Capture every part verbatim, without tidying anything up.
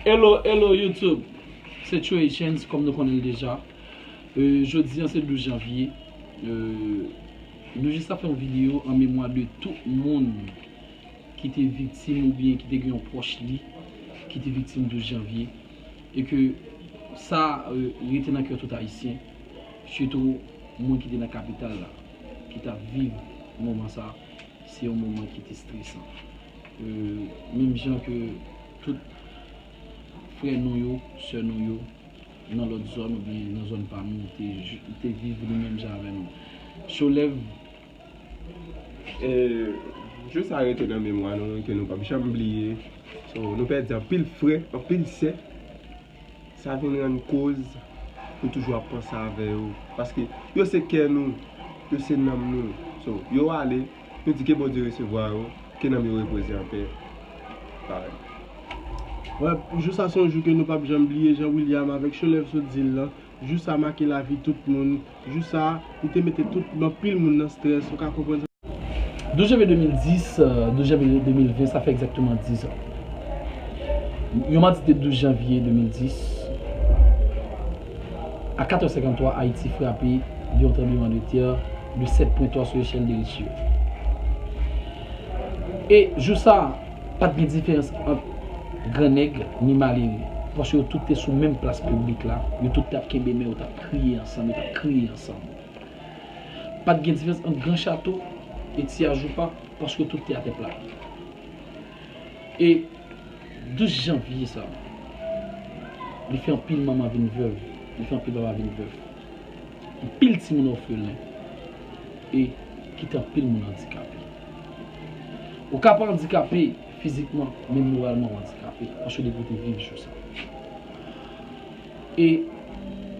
Hello, hello YouTube. Se Tchoe Chance, kòm nou konnen l deja. Euh, jodi an se douz janvye. Euh, nou jis ap fè yon videyo an memwa de tout moun ki te viktim oubyen ki te gen yon pwòch li ki te viktim douz janvye. E ke sa, euh, rete nan kè tout Ayisyen, sitou moun ki te nan kapital la, ki t ap viv moman sa. Se yon moman ki te stresan. Euh, menm jan ke tout frè nou yo, sè nou yo, nan lòt zòn oubyen nan zòn pa nou, te, te viv li menm jan avè nou. Cholèv. Jou sa rete nan memwa nou, ke nou p ap janm bliye. So, nou pèdi anpil frè, anpil sè. Sa vin rann koz nou toujou ap panse avè yo. Paske yo se kè nou, yo se nanm nou. So, yo ale, nou di ke Bondye resevwa yo, ke nanm yo repoze anpè. Parèy. Wè, jou sa se yon jou ke nou p ap janm bliye, jan William avèk Cholèv sot di l lan. Jou sa make lavi tout moun. Jou sa, li te mete tout, anpil moun nan strès, ou ka konprann sa. Douz janvye de mil dis, euh, douz janvye de mil ven, sa fè egzakteman diz an. Yon madi de douz janvye de mil dis, a katòz senkantwa, Ayiti frape de yon tranblemanntè de sèt pwen twa sou echèl de Richtye. E jou sa, pa t gen diferans ant grannèg ni malere, paske yo tout te sou menm plas piblik la, yo tout t ap kenbe men yo, t ap kriye ansanm, yo t ap kriye ansanm. Pa t gen diferans ant Gran Chato e Ti Ajoupa, paske tout te atè plat. E douz janvye sa, li fè anpil manman vin vèv, li fè anpil papa vin vèv. Anpil timoun òfelen e kite anpil moun andikape. Ou ka pa andikape fizikman, men moralman ou andikape, paske depi w te viv jou sa. E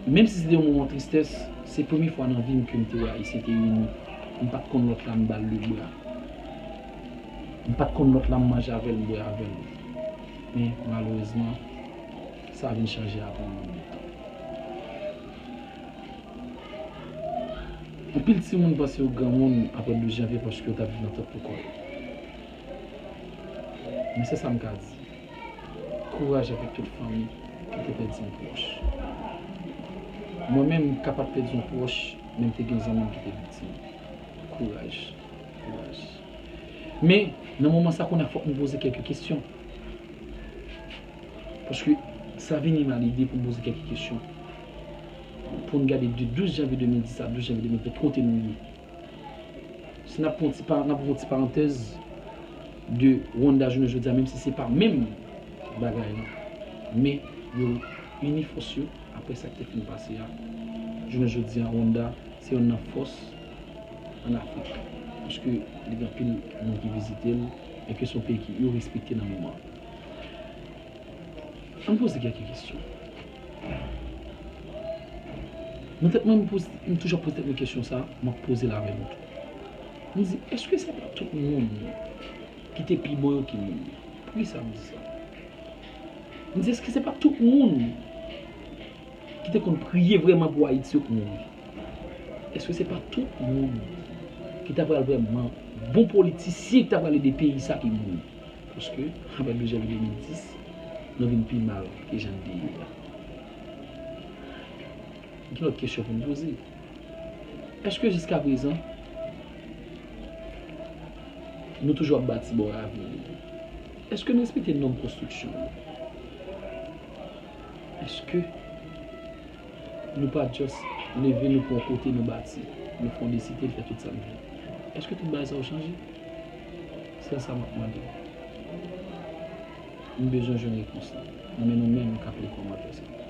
menm si se te yon moman tristès, se premye fwa nan vi m ke m te wè Ayisyen te ini. M pa t konn lòt la, m ba l lebra. M pa t konn lòt la, m manje avè l, m bwè avè l. Men, malerezman, sa vin chanje apre yon nonm de tan. Anpil timoun panse yo granmoun apre douz janvye paske yo t ap viv nan tant pou kò yo. Men se sa m ka di. Kouraj avèk tout fanmi ki te pèdi yon pwòch. Mwen menm, m kapab pèdi yon pwòch, men m te gen zanmi m ki te viktim. Kouraj. Kouraj. Men, nan moman sa, kounye a fòk m poze kèk kesyon. Paske sa vini m a lide pou m poze kèk kesyon. Pou n gade de douz janvye de mil dis a douz janvye de mil ven, kote nou ye. Si n ap pran yon ti pa, n ap pran yon ti parantèz de Rwanda jounen jodi a, menm si se pa menm bagay lan, men yo ini fòs yo apre sa k te fin pase a. Jounen jodi a, Rwanda se yonn nan fòs ann Afrik, paske li gen anpil moun ki vizite l, e ke se yon peyi ki yo respekte nan moman an. Ann poze kèk kesyon. Nan tèt mwen, m poze, m toujou ap poze tèt mwen kesyon sa, m ap poze l avè nou tou. M di, èske se pa tout moun ki te pi bon yo ki mouri? Poukisa m di sa? M di, èske se pa tout moun ki te konn priye vrèman pou Ayiti yo k mouri? Èske se pa tout moun ki ta pral vrèman bon politisyen ki ta pral ede peyi sa ki mouri? Paske, apre douz janvye de mil dis, nou vin pi mal ke jan n te ye a. Gen lòt kesyon pou n poze. Èske jiskaprezan, nou toujou ap bati bò ravin yo? Èske n respekte nòm konstriksyon yo? Èske nou pa just leve nou pran yon kote nou bati, nou fondesite l fè tout sa n vle? Èske tout bagay sa yo chanje? Se sa m ap mande. M bezwen jwenn repons lan nan men nou menm k ap li kòmantè sa.